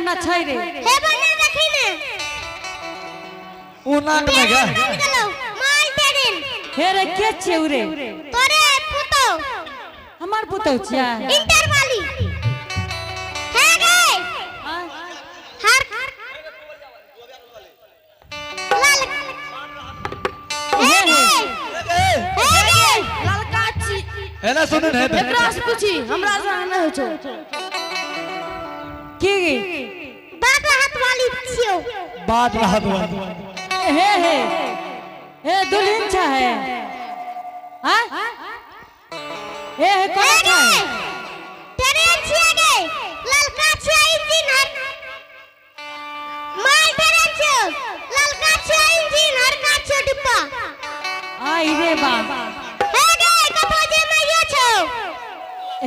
हमरा छै रे। हे बने देखी ने। उ नाक में गे। बन गेलो माल ट्रेन। हे रे, के छियै उ रे? तोरे पुतो। हमर पुतौ छियै? इंटर वाली हे गे। आँय? हर लाल हे हे। हे गे। ललका छी। एना सुन ने। एकरा से पूछी, हमरा से नहि होइ छौ। की? बाबा हाथ वाली छियो। बात रहत वाली। हे हे हे, दुल्हन छा है? हाँ, हे हे, हे कोन गे। छा है? ट्रेन छियै गे, ललका छियै इंजन हर माल ट्रेन छियो, ललका छियै इंजन, हरका छियो डिब्बा। आई रे बा। हे गे, कतौ जेमे यो छौ?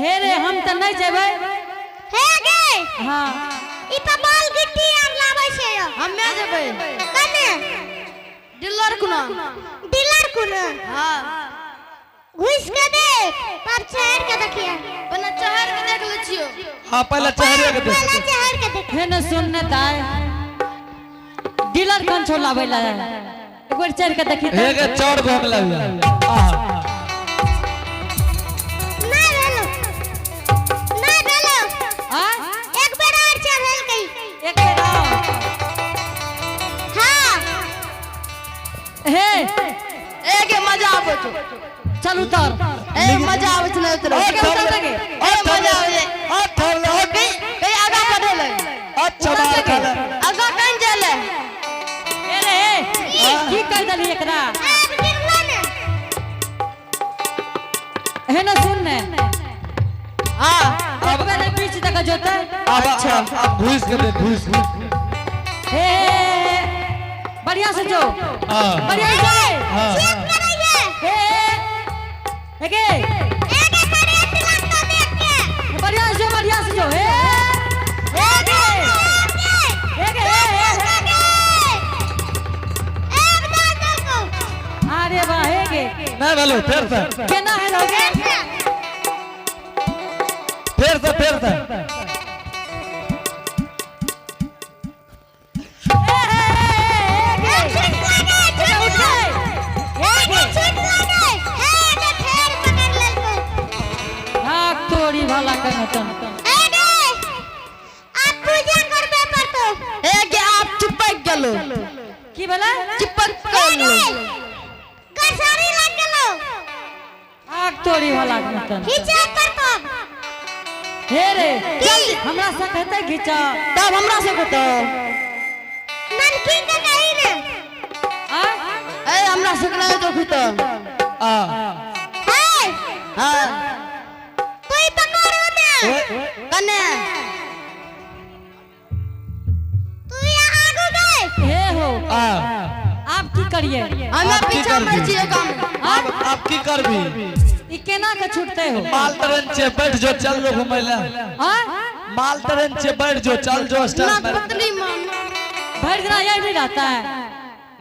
हे रे, हम तऽ नहि जेबै। हे गे। हाँ। ई पर माल गिट्टी आर लाबै छै यो। हमे जेबै। कने? डीलर कुना। डीलर कुन? हाँ। घुस के देख, पर चढ़ के देखिए। पहिले चढ़ के देख लै छियो। हाँ, पहले चेहरे के देख। पहले चढ़ के देख। हे ने, सुन ने ताय, डीलर कौन छौ लाबै ला? एक बार चढ़ के देखी हे तऽ। गे, चढ़ घूम ले। आहा। ना भेलो, ना भेलो। आँय? एक बेर और चढ़ल गई। एक बेर आओ। हाँ। हे। ए गे, मजा आबै छौ। चल उतर। ए, मजा आबै छै, नहि उतरै। ए, उतर गे। ए, मजा आबै छै। अच्छा। कहीं कहीं आगा बढ़े ले। अच्छा बात है। आगा कहीं जाय ले। हे रे, हे, की कर देली एकरा? आब गिरलो ने। हे ने, सुन ने। हाँ। एक बेर एहि बीच तक जोतै। अब अब घुस के देख, घुस। हे हे, हे, बढ़िया से जो। हाँ। बढ़िया से जो रे। हाँ। चेक करैये। हे हे, हे गे। एगे करेंट लगतो देख के। बढ़िया से जो, बढ़िया से जो। हे हे गे, हे गे, हे हे। एक दाल देलको। अरे वाह, हे गे। नहीं भेलो, फिर से। केना है गे? फिर से, फिर से। हे हे हे हे गे। छूट लगे। हे उठे। हे गे। छूट लगे, हे गे, फेर पकड़ लेलको। भाग तोरी भला कनतन। ए गे, आप पूजा करबे पड़तो। ए गे, आप चिपक गेलो। की भेलै? चिपक ए गेलो। गे, गसारी लग गेलो। भाग तोरी भला कनतन। खींचे पड़तो। हे रे। की? हमरा से कहते घिचा। तब हमरा से कहतो। ननकी के कही ने। आ? ए, हमरा से नहीं देखी तो। आ। हे। हाँ। तू ही पकड़ो ने। कने? तू यहाँ आगू गए। हे हो। आ। आप की करिए? हमे आप की पीछा में करबी? छियै काम। आप आप की करबी? ई केना के छूटते हो? माल ट्रेन छे, बैठ जो, चल जो घूमै ले। आ? माल ट्रेन छे, बैठ जो, चल जो ना। स्टार्ट में। पतली मान। भरि दिना यही नहीं रहता है।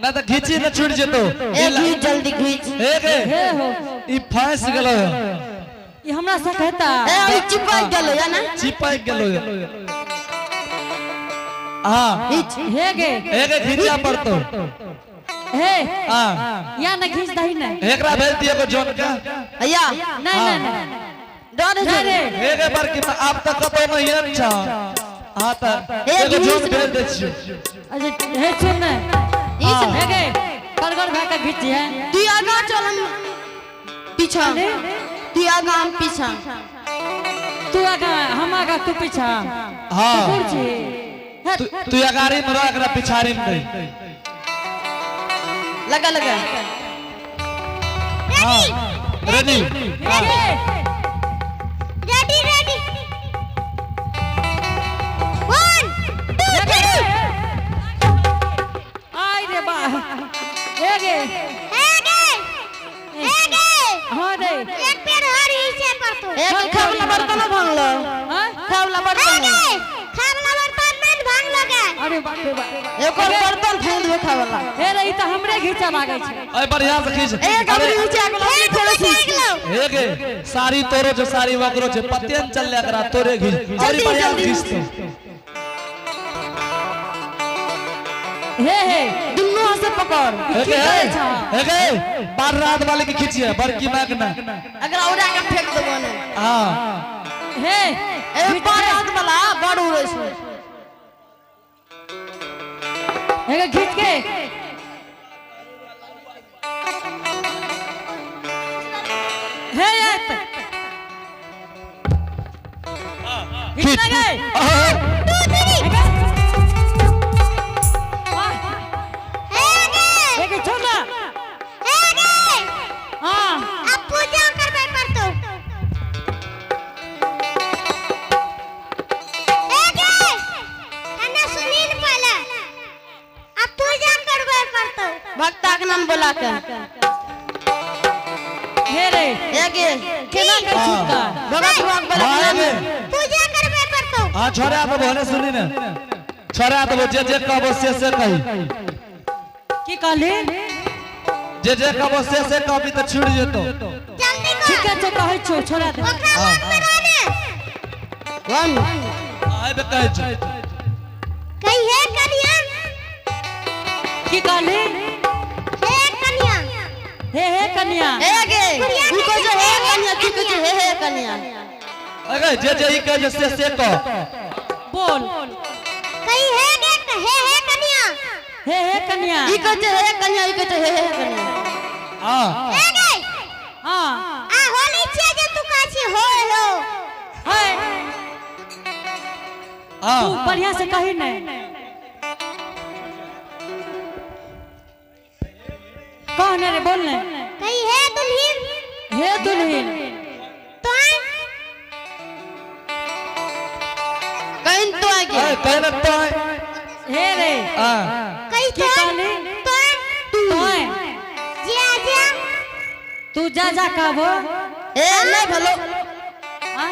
ना तो घीची न छूट जेतो। ए, घीच, जल्दी घीच। हे गे। हे हो। ई फंस गेलो। ई हमरा से कहता। ए, अभी चिपक गेलो या ना? चिपक गेलो। हाँ। घीच। हे गे। हे गे, घीचा पड़तो। हे। हाँ। या न घीच दही ने। एकरा भेज दिए को जोन का। या। नहीं नहीं नहीं। डर। नहीं रे। हे गे, बड़की आप तक कतो नहीं अच्छा। हाँ त ए, एगो जोन घीच। भेज दे छियो। अच्छा, हे सुन ने। घीच। हे गे, कड़गड़ भए के घीची है। तू आगा चल, हम पीछा। तू आगा, हम पीछा। तू आगा, हम आगा, तू पीछा। हाँ। कुकुर छी। हे। तू तू अगाड़ी में रह, एकरा पिछाड़ी में दे। लगा लगा। हाँ, रेडी। हे गे। Ready, ready, 1 2 3। आई रे बा, हे गे। हे गे, हे गे। हाँ रे। एक पेड़ हर हिस्से पर तो। एक खावला बर्तन भांगलो। हाँ? खावला हे बर्तन। गे, खावला बर्तन में भांग लगे। अरे बाप रे बाप। एक और बर्तन फेंक देबो खावला। हे रे, ई तऽ हमरे घीचा लागै छै। अरे, बढ़िया से खींच। एक अरे। अबरी नीचे आगलो थोड़े सी। हे गे, साड़ी तोरो जो, साड़ी वकरो छे, पते न चल एकरा, तोरे घीच और जल्दी, बढ़िया से जल्दी। खींच तो। हे हे दुनू हाथ से पकड़। हे गे हे गे, बार रात वाले के खींचिए बड़की माँ के ना। अगर उड़ा के फेंक देबो ने। हाँ। हे। ए बारात वाला बड़ उड़ै छै। हे गे, खींच के। हे ये खींच। खींच गए। आहा। हे गे। वाह। हे गे। हे गे, छोड़ ना। हे गे। हाँ। अब पूजा करबै पड़तौ। हे गे, एने सुनी न पहिले, अब पूजा करबै पड़तौ। भक्ता के नाम बोला के। हे रे। हे गे। केना के छूटता? भगत बुआ के बोला हाँ, के हे गे। नाम। पूजा करबै पड़तौ। हाँ, छोड़ा देबो, हने सुनी ने, छोड़ा देबो। जे जे कहबो से से कही। की कहली? जे जे कहबो से से कहबी तऽ छूट जेतो। जल्दी कर। ठीक है, कहै छौ, छोड़ा दे। ओकरा लग में रहने। वन। आबे कहै छै। कही हे कनिया। की कहली? हे कनिया। हे हे कन्या। हे गे, तू कहै छै हे कन्या, तू कहै छै हे हे कन्या। अगे जे जे ई कहै छै से से कह। बोल। कही हे गे, हे हे कनिया। हे हे कन्या। ई कहै छै हे कन्या, ई कहै छै हे हे कन्या। हाँ। हे गे। हाँ। आ होली छियै जे तू कहै छी हो हो। है। हाँ। तू बढ़िया से कही नहीं। कह ने रे, बोल ने। कही हे दुल्हिन। हे दुल्हिन। तोय। कहीं तो आ गे। ए कहि ने तोय। हे रे। हाँ। कही की तोय। कहली? तोय। तोय। जिया जिया। तू जा जा कहबो। ए नहीं भलो। हाँ?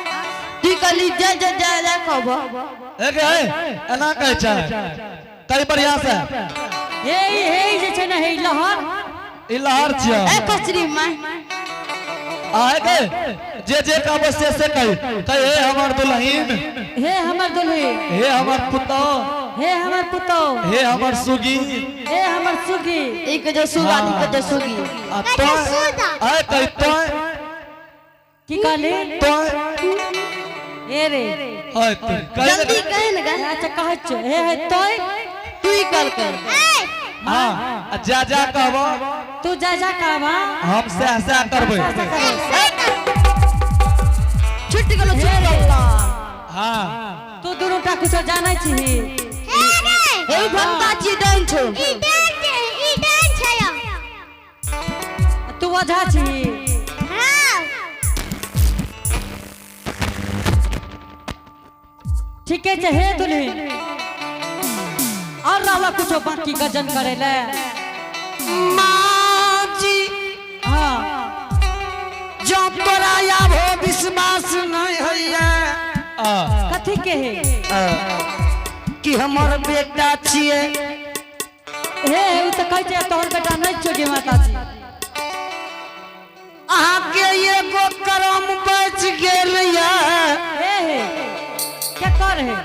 तू कहली जा जा जा जा कहबो। ए गे ए, एना कहै छै, कहि बढ़िया से। हे हे जे छै ने, हे लहर। ई लहर छियै। ए कचरी माय। आ गे जे जे कहबो से से कही। कही हे हमर दुल्हिन। हे हमर दुल्हिन। हे हमर पुतोह। हे हमर पुतोह। हे हमर सुगी। हे हमर सुगी। ई के जो सुगा, ई के जो सुगी। आ तोय, ए कही तोय। की कहली? तोय। हे रे। हाय तू कहि। जल्दी कहीं न गे। अच्छा कहै छौ, हे हे तोय। तू ही कल कर। ए। हाँ, आ जा जा कहबो। तू जा जा कहबा। हम सह सह करबै। छुट गेलो, छुट गेलो। हाँ। तू दुनू टा कुछो जानै छही? हे गे। हे भक्ता छी डाइन छो। ई डांस, ई डांस छै। तू ओझा छही? हां। ठीके छै। हे दुल्हिन, और रहला कुछो बाकी गजन करे ले? माँ जी। हाँ। जो तोरा आबो विश्वास नहीं होइए। आ कथी के हे? कि हमर बेटा छियै। हे, उ तऽ कहै छै तोहर बेटा नहि छौ गे माताजी। अहाँके एगो करम बचि गेल यऽ। हे हे, क्या कर है?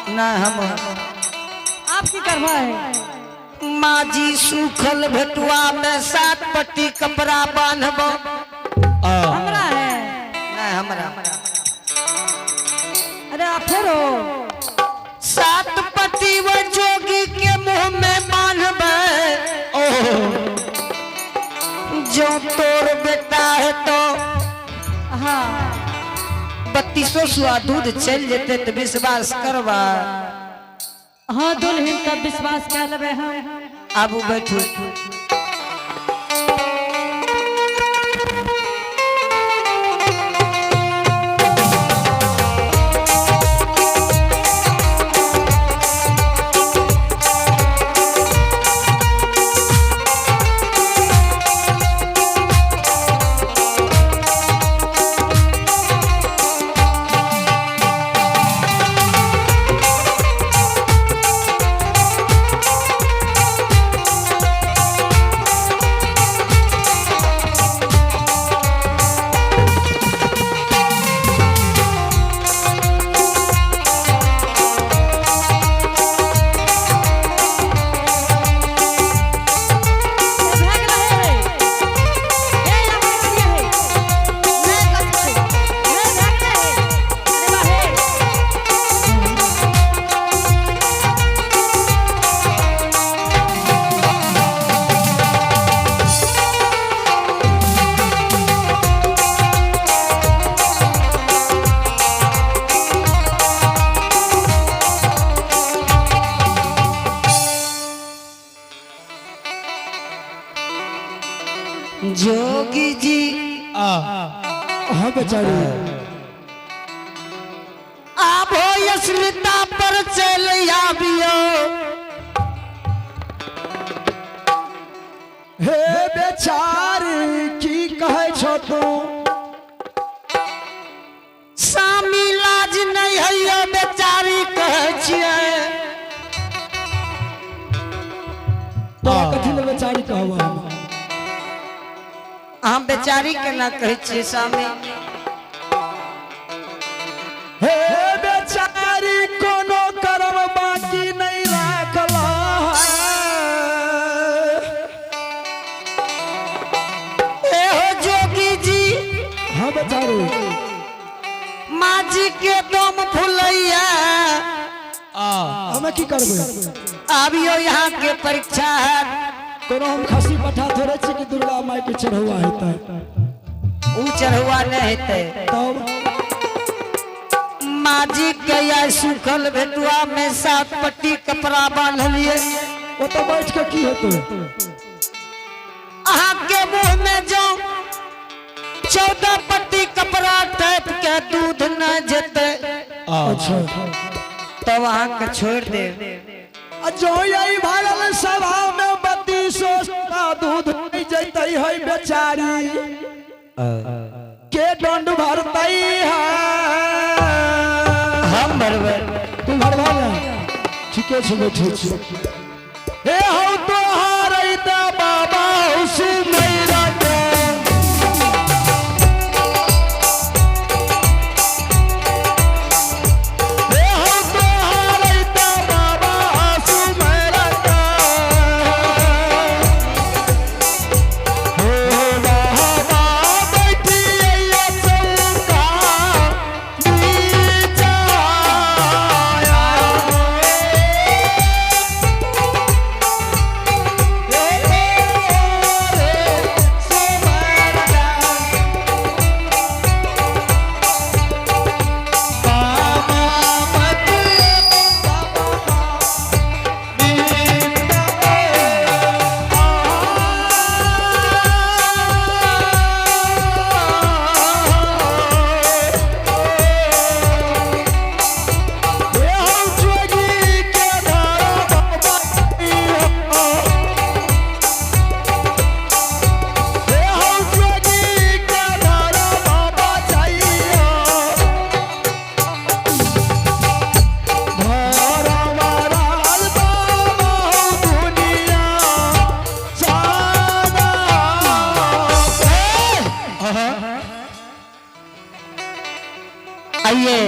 नहि हम। आप की करबा है? माँ जी, सूखल भेटुआ में 7 पट्टी कपड़ा बांधबो। आ हमरा है? नहीं हमरा। अरे आप फेर हो। 7 पट्टी वो जोगी के मुंह में बांधबे। ओ जो तोर बेटा है तो हाँ। 32 सुआ दूध चल जेते तो विश्वास करबा? हाँ दुल्हन, तब विश्वास कर लेबै हम। आबू, बैठू। जोगी जी। हाँ बेचारी। आबो अस्मिता पर चल आबियो। हे बेचारी की कहै छो तू? सामी लाज नहीं है बेचारी कहै छियै। तोरा कथी लए बेचारी कहबो हम? अहाँ बेचारी केना कहै छियै सामी? हे बेचारी कोनो करम बाकी नहीं राखल। ए हो जोगी जी। हाँ बेचारी। माँ जी के दम फुलैया। हमें की करबै? आबियो, यहाँ के परीक्षा है। कोनो हम खसी पठा थोड़े छी कि दुर्गा माई के चढ़ौआ हेतै। ऊ चढ़ुआ नहीं हेतै। तब? माँ जी के आइ सूखल भेटुआ में सात पट्टी कपड़ा बांधलिए। ओतऽ बैठ के की हेतै? अहाँ के मुंह में जो 14 पट्टी कपड़ा टाइप के दूध न जेतै, अच्छा। तब अहाँ के छोड़ देब। आ जो यही भरल सभा में 3200 दूध नहीं जैतै है बेचारी, के दंड भरतै है? हम भरबै। तू भरबा ने? ठीके छै, बैठे छी। हे हौ तोहार बाबा सुमैरा के। हे हौ तोहार बाबा सुमैरा के। हे बाबा बैठिए चौका बिचाया। आइए,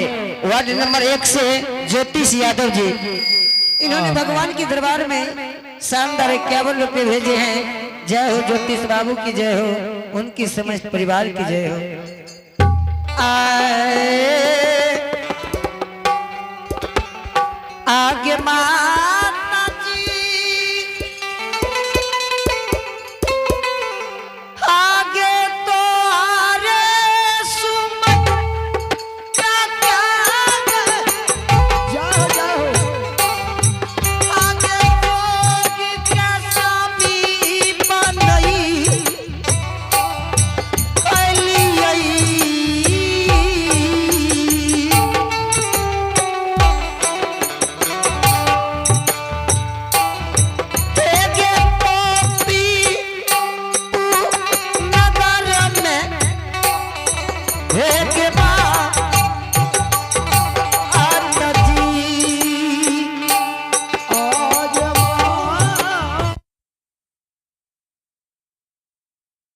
वार्ड नंबर 1 से ज्योतिष यादव जी, इन्होंने भगवान के दरबार में शानदार 51 रुपए भेजे हैं। जय हो ज्योतिष बाबू की जय हो, उनकी समस्त परिवार की जय हो। आए आगे माता जी, आगे तो आरे सुमन क्या क्या। जाओ जाओ। आगे जोग क्या स्वामी बनई कैलियई। हेगे पपी नगर में हेगे।